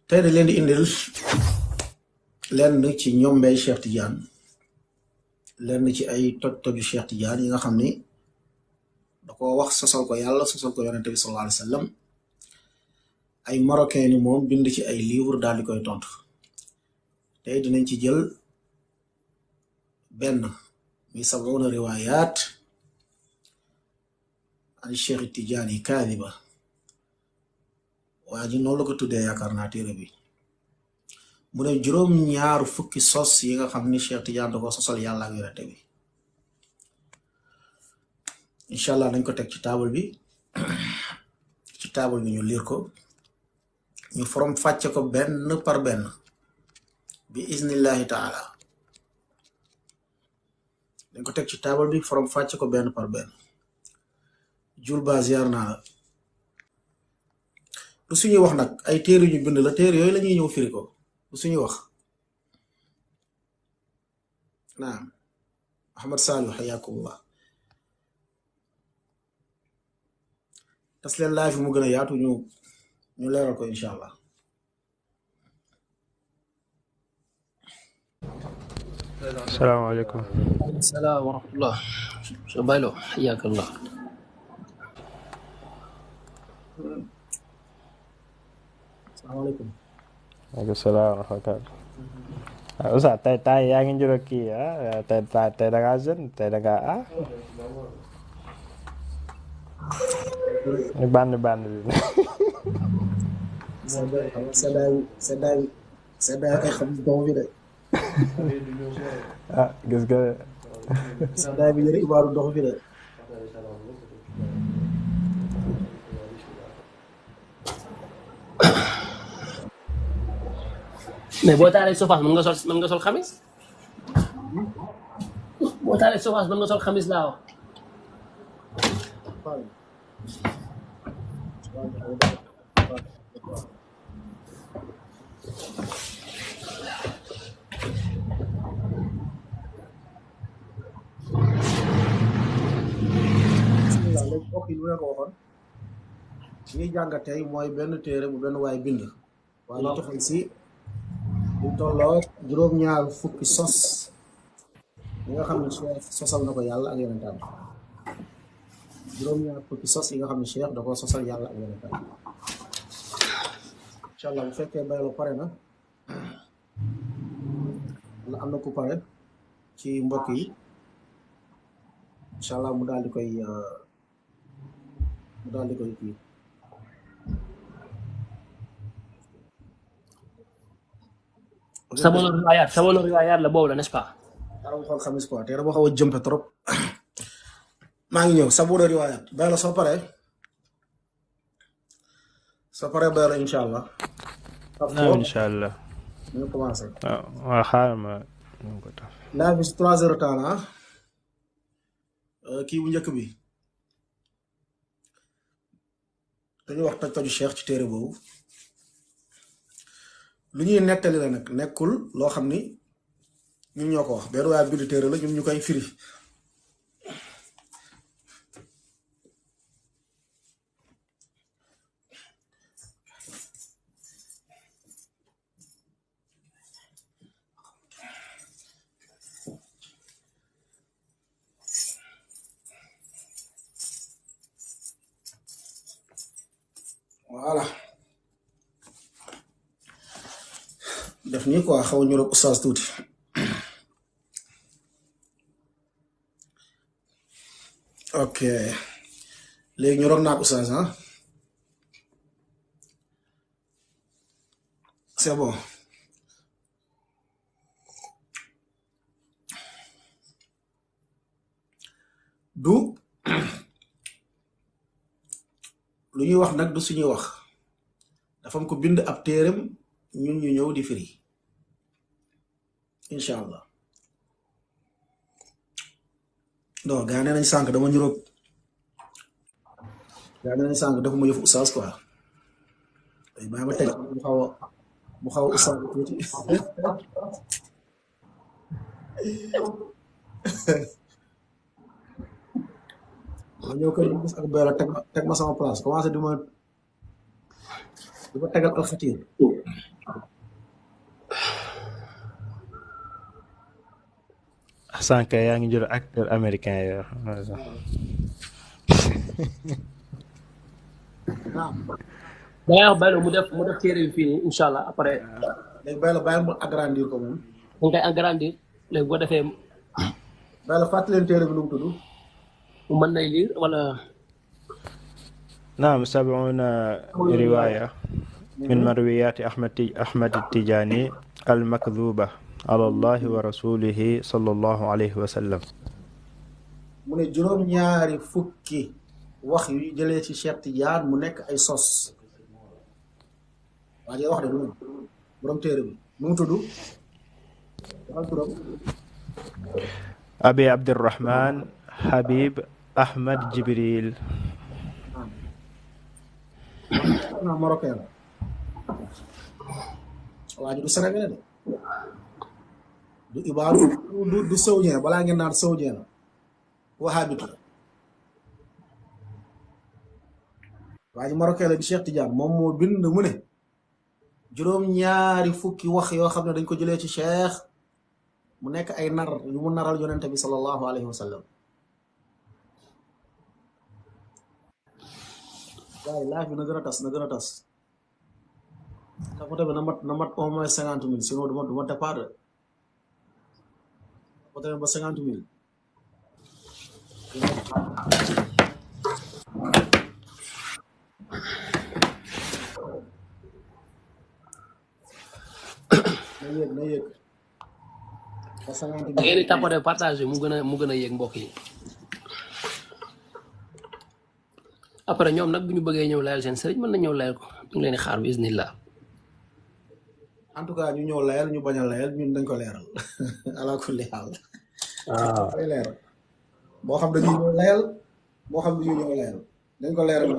tey da leen di indil lenn ci ñombey Cheikh Tidiane lenn ci ay toj-toju Cheikh Tidiane yi nga xam ni da ko wax sosal ko yàlla sosal ko yonente bi sallallahu alayhi wa sallam ay marocain ni moom bind ci ay livre daal di koy tontu tey dinañ ci jël benn mi sab'una riwayat an Cheikh Tidiane kaadiba waa ji noonu la ko tuddee yaakaar naa téere bi mu ne juróom-ñaar fukki sos yi nga xam ni Cheikh Tidiane da ko sosal yàlla ak yonente bi incha allah dañ ko teg ci taabal bi ñu liir ko ñu forom fàcce ko benn par benn bi iznillahi taala dañ ko teg ci taabal bi forom fàcce ko benn par benn jul ba ziar naa la lu suñuy wax nag ay téere ñu bind la téere yooyu la ñuy ñëw firi ko lu suñuy wax naam Ahmad Saliou xayaakumullah tas leen live mu gën a yaatu ñu leeral ko incha allah salaamaaleykum. السلام ورحمة الله. شبايلو حياك الله. asalaamaaleykum waaleykum salaam wa rahmatulah. Oustaz tey yaa ngi njëriñ kii tey da ngaa jeune tey da ngaa band bi. seddaay ay xam doom bi de gis nga seddaay bi yëre ibaaru dox bi de mais boo taalee sofaas mën nga sol xamis boo taalee sofaas mën nga sol xamis laa wax. léegi mbokk yi lu ne ko waxoon ñuy jàngat tey mooy benn téere bu benn waay bind waaye ñu toxal si lu tolloo juróom-ñaar fukki sos yi nga xam ne Cheikh sosal na ko yàlla ak yonentam juróom-ñaar fukki sos yi nga xam ne Cheikh da ko sosal yàlla ak yonentam incha allah bu fekkee baylo pare na la am na ku pare ci mbokk yi incha allah mu daal di koy kii sabolo riwaayaat la boobu la n'est-ce pas. dara xool xamis quoi te dama xaw a jëmpe trop maa ngi ñëw sabolo riwaayaat bay la soo paree bay la incha allah. incha allah. ñu commencé. waaw xaaral ma ko taf. laa bis 3 heures temps la kii bu njëkk bi dañu wax toj-toju Cheikh ci téere boobu lu ñuy nettali la nag nekkul loo xam ni ñun ñoo ko wax benn waaye bindu téere la ñun ñu koy firi voilà def nii quoi xaw ñu rek oustaz tuuti ok léegi ñu rog naak oustaz c'est bon du lu ñuy wax nag du suñuy wax dafa am ko bind ab téeram ñun ñu ñëw di firi incha allah non gaa nee nañ sànq dama ñuróog gaa nee nañ sànq dafa ma yëfu oustaz quoi ay bàyyi ma teg mu xaw a oustaz tuuti ma ñëw kër gis ak béyla teg ma sama place commencé di ma di ko tegal alxatir sànq yaa ngi jël acteur américain yo naam dangay wax Baylo mu def téere bi fii nii incha allah après léegi bàyyi mu agrandir ko moom dañ koy agrandir léegi boo defee bàyyi la fàttali leen téere bi lu mu tudd mu mën nay lire wala نعم 70 رواية من مرويات أحمد التجاني المكذوبة على الله ورسوله صلى الله عليه وسلم mu ne juróom-ñaari fukki wax yu jëlee ci Cheikh Tidiane mu nekk ay sos waa ji wax de du moom borom téere bi nu mu tudd waxal turam أبي عبد الرحمن حبيب أحمد جبريل naa marocain la waa ji du sénégalais de du ibaaru du saoudien balaa ngeen naan saoudien la wahabit la waa ji marocain la di Cheikh Tidiane moom moo bind mu ne juróom-ñaari fukki wax yoo xam ne dañ ko jëlee ci Cheikh mu nekk ay nar yu mu naral yonente bi sallallahu alayhi wa sallam waaye laaj bi na gën a tas na gën a tas tapote bi na mat au moins 50 000 sinon du ma départ de tapote bi ba 50 000 na yéeg ba 50 000 ngeen di tapoter partage mu gën a yéeg mbokk yi après ñoom nag bu ñu bëggee ñëw layal seen sëriñ mën na ñëw layal ko ñu ngi leen di xaar bi isnillah en tout cas ñu ñëw layal ñu bañ a layal ñun dañ ko leeral ala kulli xaal waaw koy leeral moo xam dañuy ñëw layal moo xam dañuy ñëw layal dañ ko leeral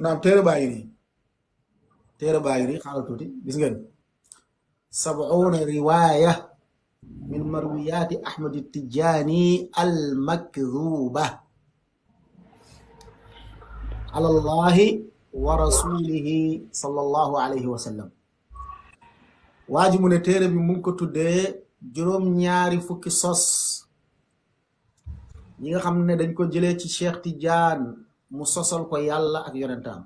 naam téere baa ngi nii xaaral tuuti gis ngeen 70 riwaaya min marwiyaati Ahmad Tijaani al-makdhuba ala Allahi wa rasulihi sallallahu alayhi wa sallam waa ji mu ne téere bi mu ngi ko tuddee juróom-ñaari fukki sos ñi nga xam ne dañ ko jëlee ci Cheikh Tidiane mu sosal ko yàlla ak yonentaam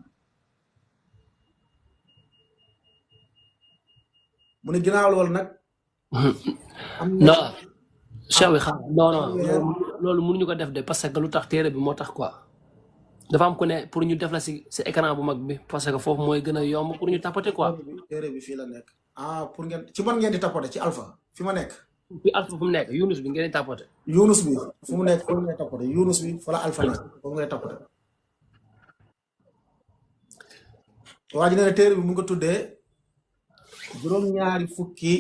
mu ne ginnaaw loolu nag non cheikh bi xam non loolu mënuñu ko def de parce que lu tax téere bi moo tax quoi dafa am ku ne pour ñu def la si écran bu mag bi parce que foofu mooy gën a yomb pour ñu tapoter quoi téere bi fii la nekk pour ngeen ci man ngeen di tapoter ci alpha fi ma nekk fi alpha fu mu nekk Yunus bi ngeen di tapoter Yunus bi fu mu nekk foofu ngay tapoter Yunus bi fa la alpha nekk foofu ngay tapoter waa ji ne téere bi mu ngi ko tuddee juróom-ñaari fukki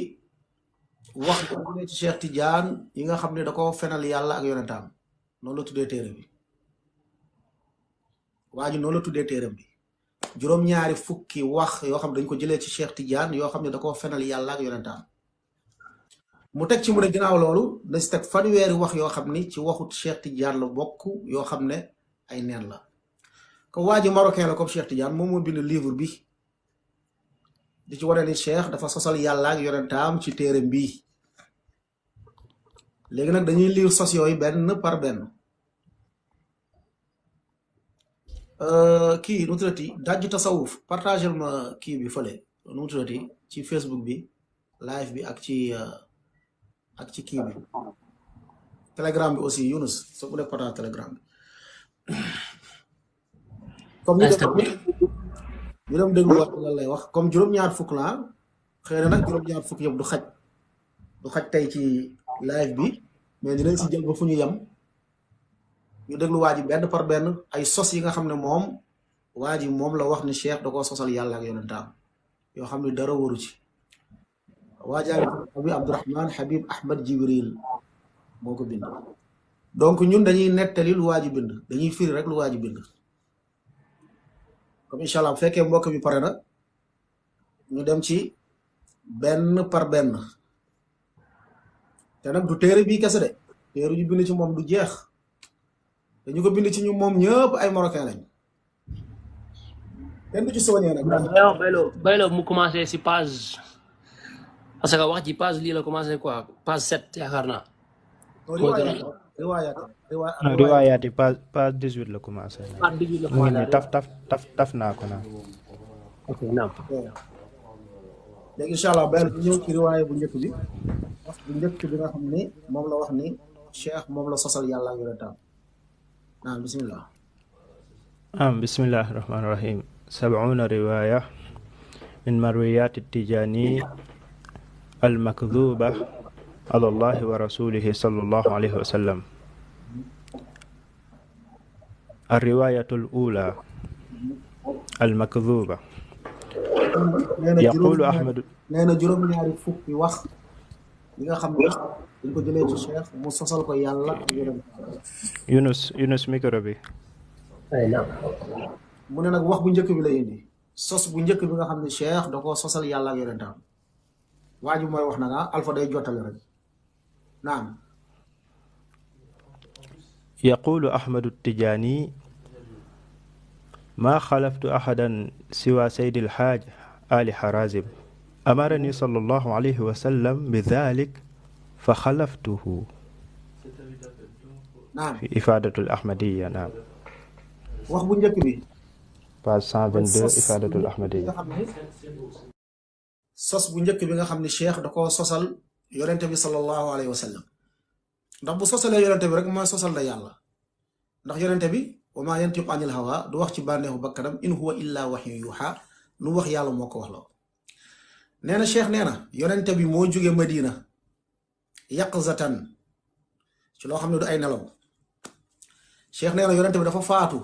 wax yu ci Cheikh Tidiane yi nga xam ne da ko fenal yàlla ak yonentaam noonu la tuddee téere bi waa ji noonu la tuddee téere bi juróom-ñaari fukki wax yoo xam ne dañ ko jëlee ci Cheikh Tidiane yoo xam ne da ko fenal yàlla ak yonentaam mu teg ci mu ne ginnaaw loolu na si teg fanweeri wax yoo xam ni ci waxut Cheikh Tidiane la bokk yoo xam ne ay neen la ko waa ji marocain la comme Cheikh Tidiane moom moo bind livre bi di ci wane ni Cheikh dafa sosal yàlla ak yonentaam ci téere bii léegi nag dañuy lire sos yooyu benn par benn kii nu mu tuddati dajju tasawuf partagel ma kii bi fële nu mu tuddati ci Facebook bi live bi ak ci kii bi telegram bi aussi Yunus soo bu nekk partage telegram bi comme ñu dem déglu wax lan lay wax comme juróom-ñaar fukk la xëy na nag juróom-ñaar fukk yëpp du xaj tey ci live bi mais dinañ si jël ba fu ñu yem ñu déglu waa ji benn par benn ay sos yi nga xam ne moom waa ji moom la wax ni Cheikh da koo sosal yàlla ak yonentaam yoo xam ne dara waru ci waa ji Abi Abdurahman Habib Ahmad Jibril moo ko bind donc ñun dañuy nettali lu waa ji bind dañuy firi rek lu waa ji bind comme incha allah bu fekkee mbokk bi pare na ñu dem ci benn par benn te nag du téere bii kese de téere ñu bind ci moom du jeex te ñu ko bind ci ñu moom ñëpp ay marocain lañ kenn du ci soññee nag baylo mu commencé si page parce que wax ci page lii la commencé quoi page 7 yaakaar naa riwaayaat yi page 18 la commencé page 18 la mu ngi commencé nii taf naa ko naa ok naam léegi incha allah benn bu ñëw ci riwaaya bu njëkk bi wax bu njëkk bi nga xam ni moom la wax ni cheikh moom la sosal yàlla ak yonentam naam bismillah bismillahi rahmaani rahim 70 riwaaya min marwiyaati tijaani المكذوبة على الله ورسوله صلى الله عليه وسلم. الرواية الأولى المكذوبة يقول أحمد نانا جروم ñaari fukki wax yi nga xam ne dañ ko jëlee ci cheikh mu sosal ko yàlla Yunus micro bi mu ne nag wax bu njëkk bi la indi sos bu njëkk bi nga xam ne cheikh da ko sosal yàlla ak yonentam waaju mooy wax na nga alpha day jottale rek naam يقول أحمد التجاني ما خلفت أحدا سوى سيد الحاج آل حرازم أمرني صلى الله عليه وسلم بذلك فخلفته نعم في إفادة الأحمدية نعم wax bu njëkk bi page 122 إفادة الأحمدية sos bu njëkk bi nga xam ne cheikh da ko sosal yonente bi sallallahu alayhi wa sallam ndax bu sosalee yonente bi rek mooy sosal da yàlla ndax yonente bi wa maa yantiqu anil hawa du wax ci bànneexu bakkanam in huwa illa waxyu yuha lu wax yàlla moo ko wax la nee na cheikh nee na yonente bi moo jóge Madina yaqzatan ci loo xam ne du ay nelaw cheikh nee na yonente bi dafa faatu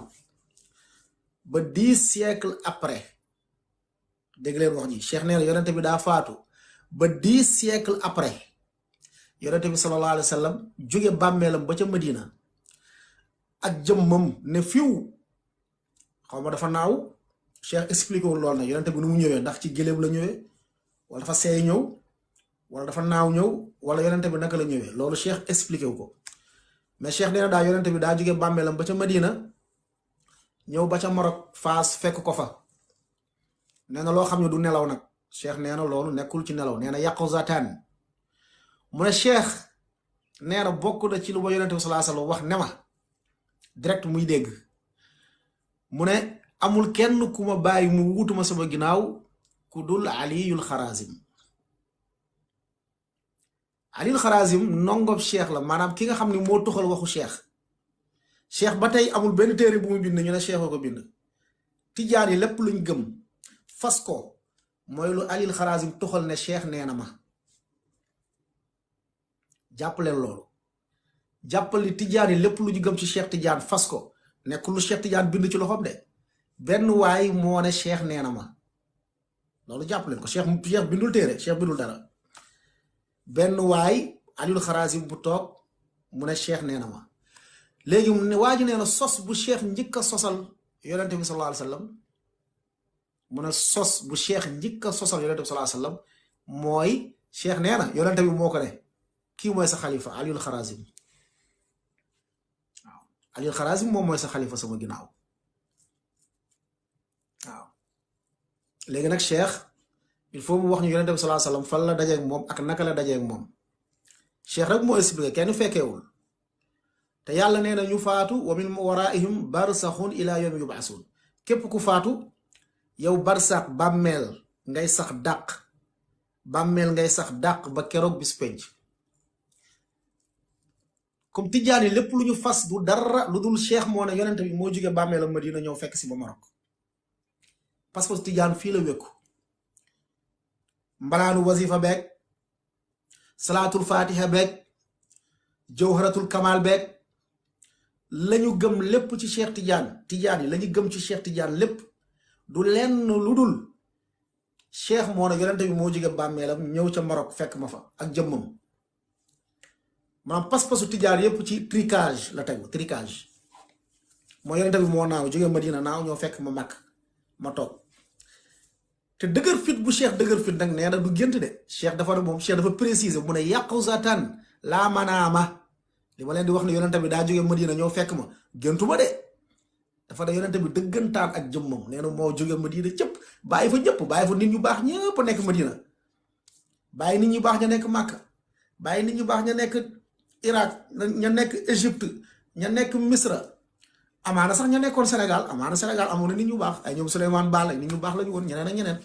ba 10 siècles après dégg leen wax ji cheikh nee na yonente bi daa faatu ba 10 siècles après yonente bi sallallahu alayhi wa sallam jóge bàmmeelam ba ca Madina ak jëmmam ne fiw xaw ma dafa naaw cheikh expliqué wul lool nag yonente bi nu mu ñëwee ndax ci gëléem la ñëwee wala dafa seey ñëw wala dafa naaw ñëw wala yonente bi naka la ñëwee loolu cheikh expliqué wu ko mais cheikh nee na daa yonente bi daa jóge bàmmeelam ba ca Madina ñëw ba ca Maroc Faas fekk ko fa nee na loo xam ne du nelaw nag cheikh nee na loolu nekkul ci nelaw nee na yaquzatan mu ne cheikh nee na bokk na ci lu ma yonente bi sallallahu alayhi wasallam wax ne ma direct muy dégg mu ne amul kenn ku ma bàyyi mu wutuma sama ginnaaw ku dul aliyul xarazim aliyul xarazim nongob cheikh la maanaam ki nga xam ne moo tuxal waxu cheikh ba tey amul benn téere bu mu bind ñu ne cheikh ko bind tijaan yi lépp luñ gëm fas ko mooy lu alil xarazim tuxal ne cheikh nee na ma jàppaleen loolu jàppal ni tijaan yi lépp lu ñu gëm ci cheikh tijaan fas ko nekk lu cheikh tijaan bind ci loxoom de benn waay moo ne cheikh nee na ma loolu jàppaleen ko cheikh bindul téere cheikh bindul dara benn waay alil xarazim bu toog mu ne cheikh nee na ma léegi waa ji nee na sos bu cheikh njëkk a sosal yonente bi sallallahu alayhi wa sallam mu ne sos bu cheikh njëkk a sosal yonente bi sallallahu alayhi wa sallam mooy cheikh nee na yonente bi moo ko ne kii mooy sa xalifa aliyul xarazim waaw aliyul xarazim moom mooy sa xalifa sama ginnaaw waaw léegi nag cheikh il faut mu wax ñu yonente bi sallallahu alayhi wa sallam fan la dajeeg moom ak naka la dajeeg moom cheikh rek moo expliqué kenn fekkeewul te yàlla nee na ñu faatu wa min waraihim barsaxun ila yawmi yub'asun képp ku faatu yow barsax bàmmeel ngay sax dàq bàmmeel ngay sax dàq ba keroog bis penc comme tijaan yi lépp lu ñu fas du dara lu dul cheikh moo ne yonente bi moo jóge bàmmeelam Madina ñëw fekk si ba Maroc parce que tijaan fii la wékku mbalaanu wasifa beeg salaatul fatiha beeg jawharatul kamal beeg lañu gëm lépp ci cheikh tijaan yi lañu gëm ci cheikh tijaan lépp du lenn lu dul cheikh moo ne yonente bi moo jóge bàmmeelam ñëw ca Maroc fekk ma fa ak jëmmam maanaam pas-pasu tijaan yépp ci tricage la tegu tricage moo yonente bi moo naaw jóge Madina naaw ñoo fekk ma màkk ma toog te dëgër fit bu cheikh dëgër fit nag nee na du gént de cheikh dafa ne moom cheikh dafa préciser mu ne yaquzatan laa manaama li ma leen di wax ne yonente bi daa jóge Madina ñëw fekk ma géntuma de dafa da yonente bi dëggantaan ak jëmmam nee na moo jóge Madina cëpp bàyyi fa ñëpp bàyyi fa nit ñu baax ñëpp nekk Madina bàyyi nit ñu baax ña nekk Màkka bàyyi nit ñu baax ña nekk Irak ña nekk Égypte ña nekk Misra amaana sax ña nekkoon Sénégal amaana Sénégal amoon na nit ñu baax ay ñoom Souleymane Baal ay nit ñu baax la ñu woon ñeneen ak ñeneen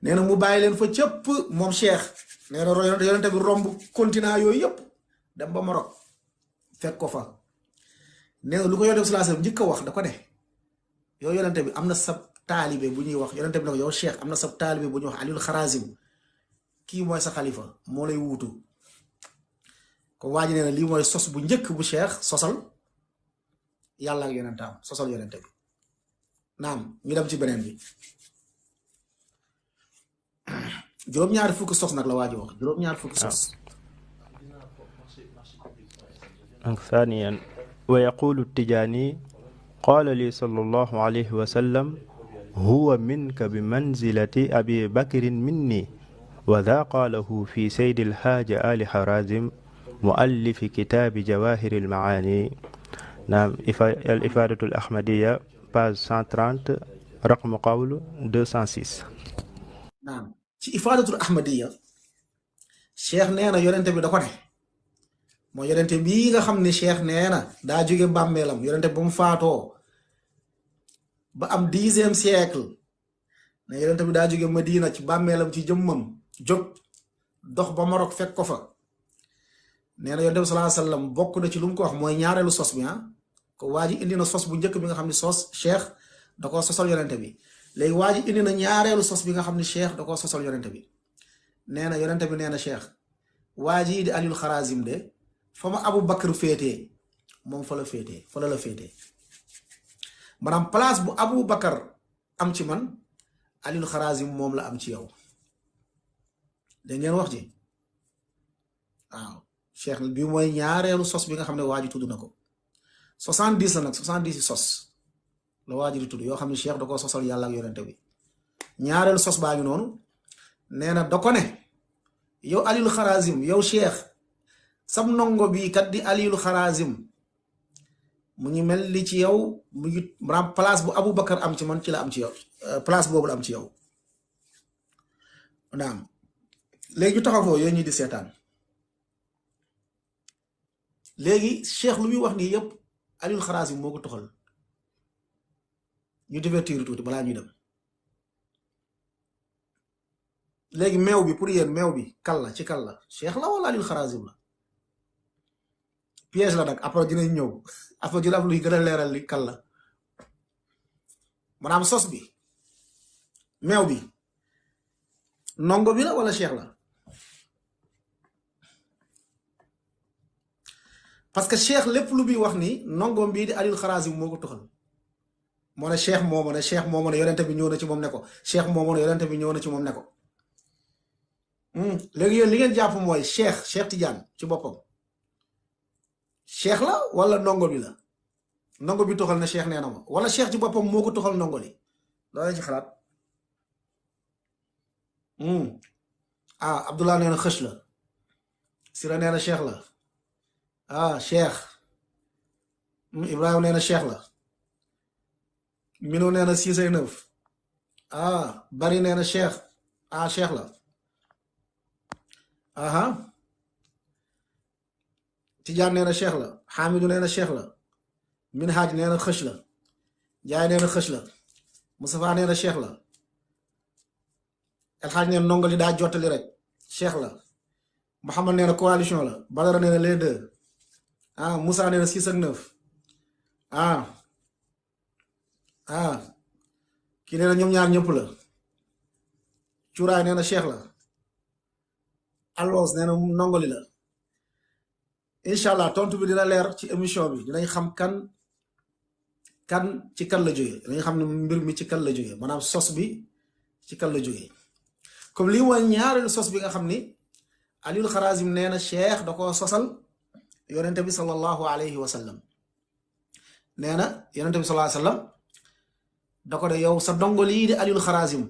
nee na mu bàyyi leen fa cëpp moom Cheikh nee na yonente bi romb continent yooyu yëpp dem ba Maroc fekk ko fa nee na lu ko yonente bi sallallahu alayhi wasallam njëkk a wax da ko ne yow yonente bi am na sab taalibe bu ñuy wax yonente bi ne ko yow Cheikh am na sab taalibe bu ñuy wax Aliul Xarazim kii mooy sa xalifa moo lay wuutu ko waa ji nee na lii mooy sos bu njëkk bu Cheikh sosal yàlla ak yonentaam sosal yonente bi naam ñu dem ci beneen bi juróom-ñaari fukki sos nag la waa ji wax juróom-ñaari fukki sos ثانيا ويقول التجاني قال لي صلى الله عليه وسلم هو منك بمنزلة أبي بكر مني وذا قاله في سيد الحاج آل حرازم مؤلف كتاب جواهر المعاني نعم الإفادة الأحمدية page 130 رقم قول 206 naam ci Ifadatul Ahmadiya Cheikh nee na yonente bi da ko ne mooy yonente bii nga xam ne Cheikh nee na daa jóge bàmmeelam yonente bi ba mu faatoo ba am 10e siècle ne yonente bi daa jóge Madina ci bàmmeelam ci jëmmam jóg dox ba Maroc fekk ko fa nee na yonente bi sallallahu alayhi wasallam bokk na ci lu mu ko wax mooy ñaareelu sos bi ko waa ji indi na sos bu njëkk bi nga xam ne sos Cheikh da koo sosal yonente bi léegi waa ji indi na ñaareelu sos bi nga xam ne Cheikh da koo sosal yonente bi nee na yonente bi nee na Cheikh waa ji di Aliul Xarazim de fa ma Abu Bakr féetee moom fa la féetee fa la féetee maanaam place bu Abu Bakar am ci man Aliul Xarazim moom la am ci yow da ngeen wax ji waaw Cheikh bi mooy ñaareelu sos bi nga xam ne waa ji tudd na ko 70 la nag 70 sos la waa ji di tudd yoo xam ne Cheikh da koo sosal yàlla ak yonente bi ñaareelu sos baa ngi noonu nee na da ko ne yow Aliul Xarazim yow Cheikh sam ndongo bii kat di Aliul Xarazim mu ngi mel li ci yow mu ngi maanaam place bu Abu Bakar am ci man ci la am ci yow place boobu la am ci yow naam léegi ñu taxaw foofu yooyu ñuy di seetaan léegi Cheikh lu muy wax nii yëpp Aliul Xarazim moo ko toxal ñu divertir tuuti balaa ñuy dem léegi meew bi pour yéen meew bi kal la ci kal la Cheikh la wala Aliul Xarazim la piège la nag après dinañ ñëw après dina am luy gën a leeral li kal la maanaam sos bi meew bi ndongo bi la wala Cheikh la parce que Cheikh lépp lu muy wax ni ndongoom bii di Aliul Xarazim moo ko toxal moo ne Cheikh moo ne Cheikh moo ne yonente bi ñëw na ci moom ne ko Cheikh moo ne yonente bi ñëw na ci moom ne ko léegi yéen li ngeen jàpp mooy Cheikh Tidiane ci boppam Cheikh la wala ndongo bi la ndongo bi toxal na Cheikh nee na ma wala Cheikh ci boppam moo ko toxal ndongo li loolu ci xalaat Abdullah nee na xëch la Sira nee na Cheikh la Cheikh Ibrahima nee na Cheikh la Mino nee na 6 9 Bari nee na Cheikh Cheikh la Tijaan nee na Cheikh la Xaamidu nee na Cheikh la Minhaaj nee na xëch la Njaay nee na xëch la Mustafa nee na Cheikh la El Hadj nee na ndongo li daa jottali rek Cheikh la Muhammad nee na coalition la Badara nee na les deux Moussa nee na 6 ak 9 kii nee na ñoom ñaar ñëpp la Cuuraay nee na Cheikh la Allos nee na ndongoli la incha allah tontu bi dina leer ci émission bi dinañ xam kan ci kan la jógee dinañ xam ne mbir mi ci kan la jógee maanaam sos bi ci kan la jógee comme lii mooy ñaareelu sos bi nga xam ni Aliul Xarazim nee na Cheikh da ko sosal yonente bi sallallahu alayhi wa sallam nee na yonente bi sallallahu alayhi wa sallam da ko de yow sa dongo lii di Aliul Xarazim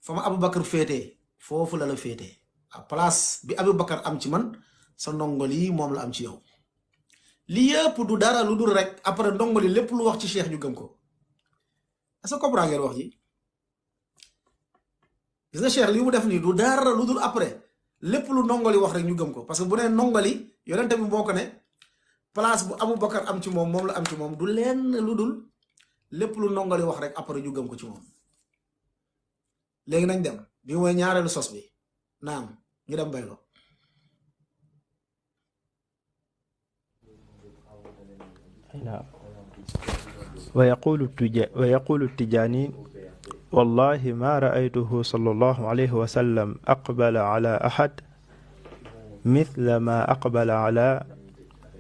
fa ma Abu Bakar féetee foofu la la féetee place bi Abu Bakar am ci man sa ndongo lii moom la am ci yow li yëpp du dara lu dul rek après ndongo li lépp lu wax ci cheikh ñu gëm ko est-ce que comprendre ngeen wax ji gis nga cheikh li mu def nii du dara lu dul après lépp lu ndongo li wax rek ñu gëm ko parce que bu nee ndongo li yonente bi moo ko ne place bu Aboubacar am ci moom moom la am ci moom du lenn lu dul lépp lu ndongo li wax rek après ñu gëm ko ci moom léegi nañ dem bi mooy ñaareelu sos bi naam ñu dem baylo نعم. ويقول التجاني والله ما رأيته صلى الله عليه وسلم أقبل على أحد مثل ما أقبل على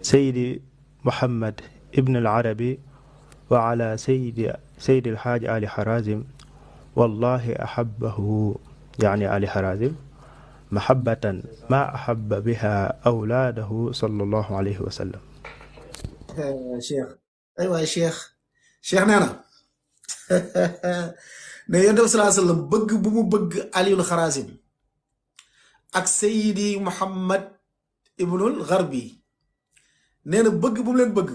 سيد محمد ابن العربي وعلى سيد الحاج آل حرازم والله أحبه يعني آل حرازم محبة ما أحب بها أولاده صلى الله عليه وسلم cheikh ay waay cheikh nee na ne yonent bi sallallahu alayhi wasallam bëgg bu mu bëgg Aliyul Xarazim ak Seydi Muhammad ibnul Gharbi nee na bëgg bu mu leen bëgg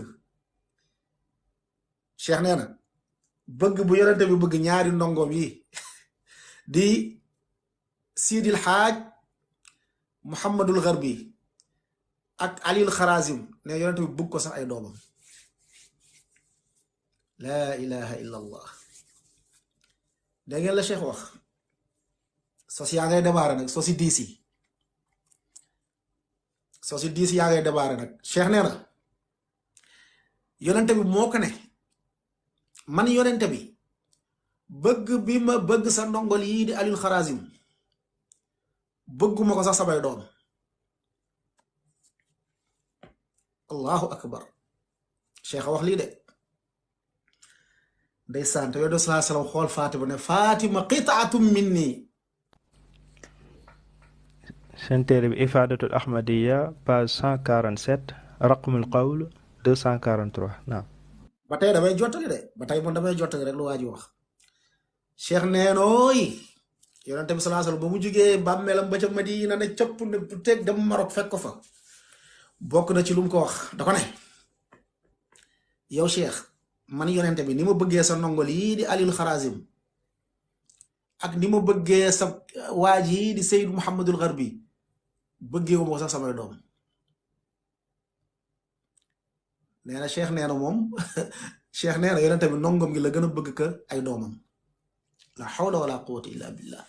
cheikh nee na bëgg bu yonent bi bëgg ñaari ndongoom yi di Sidil Haaj Muhammadul Gharbi ak Aliyul Xarazim ne yonent bi bëgg ko sax ay doomam laa ilaha illa allah dégg ngeen la cheikh wax sos yaa ngay débarré nag sosi diis yaa ngay débarré nag cheikh nee na yonent bi moo ko ne man yonent bi bëgg bi ma bëgg sa ndongol yii di Aliyul Xarazim bëgguma ko sax samay doom allahu akbar cheikh wax lii de day sant yooyu sallallahu alayhi wasallam xool Fatima ne Fatima qit'atun minni seen téere bi Ifadatul Ahmadiyya page 147 raqmul qawl 243 naam ba tey damay jottali de ba tey man damay jottali rek lu waa ji wax cheikh neenooy yonente bi sallallahu alayhi wasallam ba mu jugee bàmmeelam ba ca Madina ne copp ne bu teg dem Maroc fekk ko fa bokk na ci lu mu ko wax da ko ne yow cheikh man yonente bi ni ma bëggee sa ndongol yii di Aliyul Xarazim ak ni ma bëggee sa waaj yi di Seyd Muhammadul Gharbi bëggee wu ma sax samay doom nee na cheikh nee na moom cheikh nee na yonente bi ndongom gi la gën a bëgg ka ay doomam la hawla wala quwwata illa billah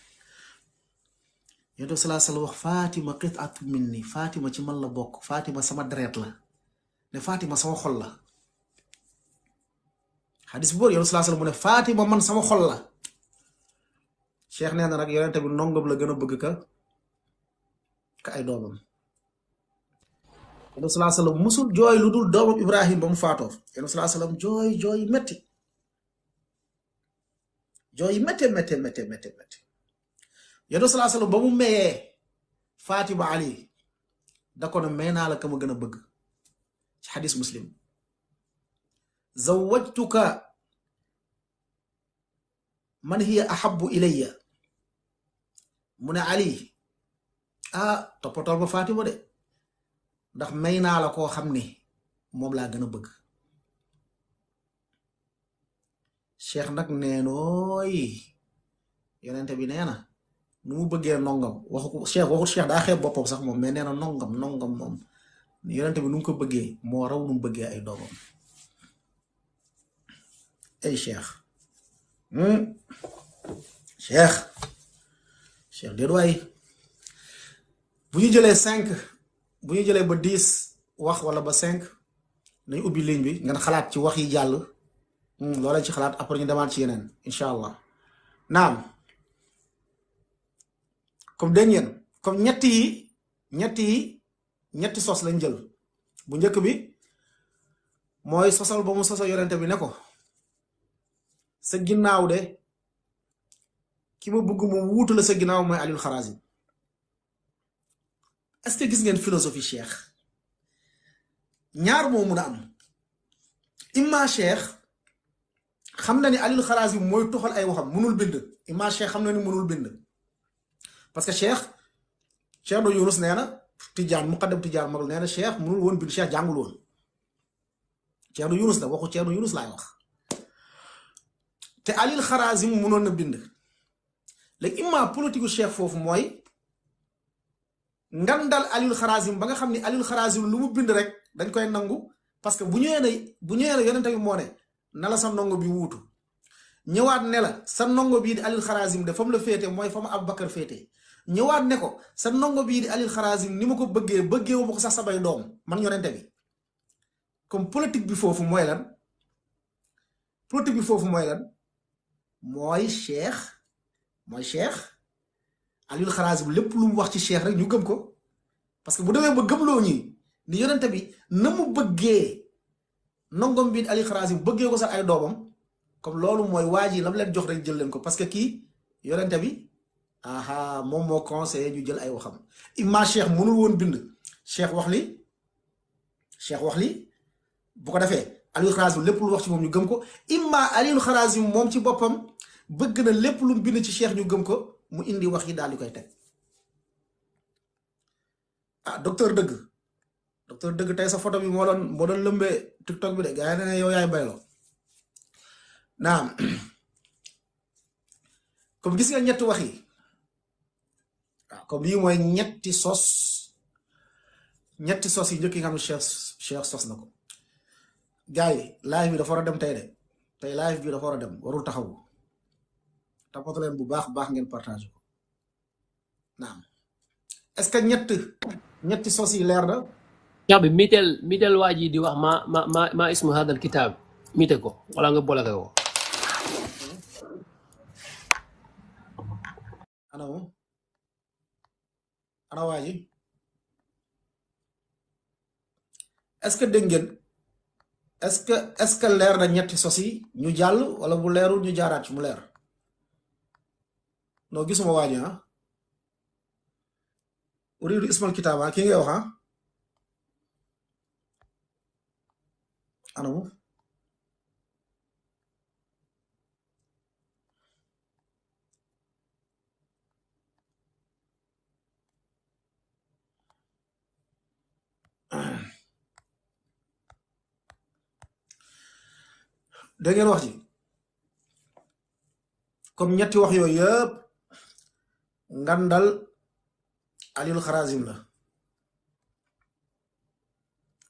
yonente bi sallallahu alayhi wasallam wax Fatima qit'atun minni Fatima ci man la bokk Fatima sama deret la ne Fatima sama xol la xadis bu yonente sallallahu alayhi wasallam mu ne Fatima man sama xol la cheikh nee na nag yonente bi ndongom la gën a bëgg ka ay doomam yonente sallallahu alayhi wasallam musul jooy lu dul doomam Ibrahim ba mu faatoo yonente sallallahu alayhi wasallam jooy metti jooy métte yonente sallallahu alayhi wasallam ba mu mayee Fatima Ali da ko ne may naa la ka ma gën a bëgg ci xadis Muslim zawwajtuka man hiya ahabbu ilayya mu ne Ali toppatool ba Fatima de ndax may naa la koo xam ne moom laa gën a bëgg cheikh nag neenooy yonente bi nee na nu mu bëggee nongam waxut cheikh daa xeeb boppam sax moom mais nee na nongam moom yonente bi nu mu ko bëggee moo raw nu mu bëggee ay doomam ay cheikh déet waay bu ñu jëlee 5 bu ñu jëlee ba 10 wax wala ba 5 nañ ubbi ligne bi ngeen xalaat ci wax yi jàll loola ci xalaat après ñu demaat ci yeneen incha allah naam comme dégg ngeen comme ñetti sos lañ jël bu njëkk bi mooy sosal ba mu sosal yonente bi ne ko sa ginnaaw de ki ma bëgg moom wuutu la sa ginnaaw mooy Aliyul Xarazim est-ce que gis ngeen philosophie cheikh ñaar moo mun a am imma cheikh xam na ni Aliyul Xarazim mooy toxal ay waxam mënul bind imma cheikh xam na ni mënul bind parce que cheikh do Yunus nee na Tijaan muqaddam Tijaan mag nee na Cheikh mënul woon bind Cheikh jàngul woon Ceerno Yunus la waxu Ceerno Yunus laay wax te Alil Xaraazim mënoon na bind léegi imma politique Cheikh foofu mooy ngandal Alil Xaraazim ba nga xam ni Alil Xaraazim lu mu bind rek dañ koy nangu parce que bu ñëwee ne yonente bi moo ne na la sa ndongo bi wuutu ñëwaat ne la sa ndongo bii di Alil Xaraazim de fa mu la féete mooy fa mu Abubakar féete ñëwaat ne ko sa ndongo bii di Alil Xaraazim ni ma ko bëggee wu ma ko sax samay doom man yonente bi comme politique bi foofu mooy lan mooy Cheikh Alil Xaraazim lépp lu mu wax ci Cheikh rek ñu gëm ko parce que bu demee ba gëmloo ñi ni yonente bi na mu bëggee ndongom bi Alil Xaraazim bëggee ko sax ay doomam comme loolu mooy waa ji lam leen jox rek jël leen ko parce que kii yonente bi aha moom moo conseillé ñu jël ay waxam imma Cheikh mënul woon bind Cheikh wax li bu ko defee Alil Xaraazim lépp lu wax ci moom ñu gëm ko imma Alil Xaraazim moom ci boppam bëgg na lépp lu mu bind ci Cheikh ñu gëm ko mu indi wax yi daal di koy teg docteur dëgg tey sa photo bi moo doon lëmbee TikTok bi de gars yi ne yow yaay bayloo naam comme gis nga ñetti wax yi comme lii mooy ñetti sos yi njëkk yi nga xam ne Cheikh sos na ko gars yi live bi dafa war a dem tey de tey live bi dafa war a dem warul taxawu tapatu leen bu baax ngeen partage ko naam est-ce que ñetti sos yi leer na Cheikh bi mitel waa ji di wax ma ismu hadal kitaab mite ko wala nga boole ko ana waa ji est-ce que dégg ngeen est-ce que leer na ñetti sos yi ñu jàll wala bu leerul ñu jaaraat ci mu leer non gisuma waa ji uridu ismal kitaaba kii ngay wax anamu dégg ngeen wax ji comme ñetti wax yooyu yëpp ngandal Alil Xaraazim la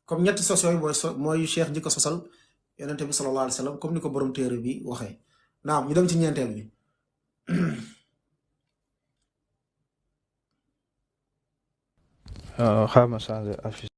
comme ñetti sos yooyu mooy Cheikh njëkk a sosal yonente bi sallallahu alayhi wa sallam comme ni ko borom téere bi waxee naam ñu dem ci ñeenteel bi xaama changé affiche